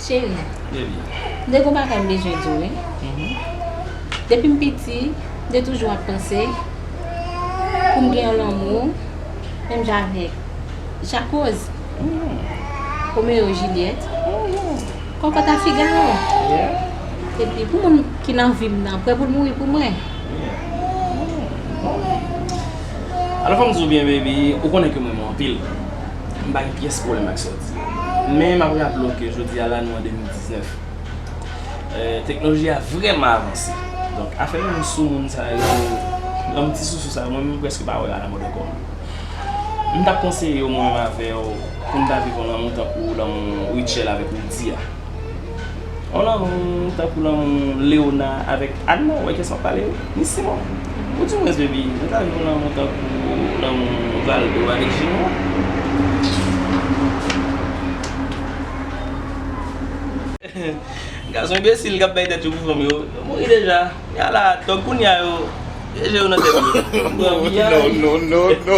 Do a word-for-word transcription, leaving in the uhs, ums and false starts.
Cheri, m te gen yon bagay m bezwen di w, wi. Depi m piti, m te toujou ap panse pou m gen yon lanmou, menm jan avèk Jacques Rose, Romeo Juliet, Kòkòt a Figaro. Epi pou moun ki nan vi m nan, prè pou l mouri pou mwen. Alò, fò m di w byen, baby, ou konnen ke m renmen w anpil. M pa gen pyès pwoblèm ak sa w di. Men m ap raple w ke jodi a la, nou an de mil diznèf. Eh, teknoloji a vrèman avanse. Donk, afè moun sou moun sa yo, lanmou ti sousou sa yo, mwen menm, m prèske pa wè yo alamòd ankò. M t ap konseye w, mwen menm avè w, pou n ta viv yon lanmou tankou lanmou Rutshelle avèk Roody a. Yon lanmou tankou lanmou Léona avèk Anna, ou wè kiyès m ap pale, wi? Ni Simon. Ou di mwen, baby, nou ta viv yon lanmou tankou lanmou Valdo avèk Gino. Gason enbesil k ap bay tèt yo pou fanm yo, yo mouri deja. Y a la, tòg kounye a yo, yo je yo nan tèt yo. Yo pran wi a. No, no, no, no.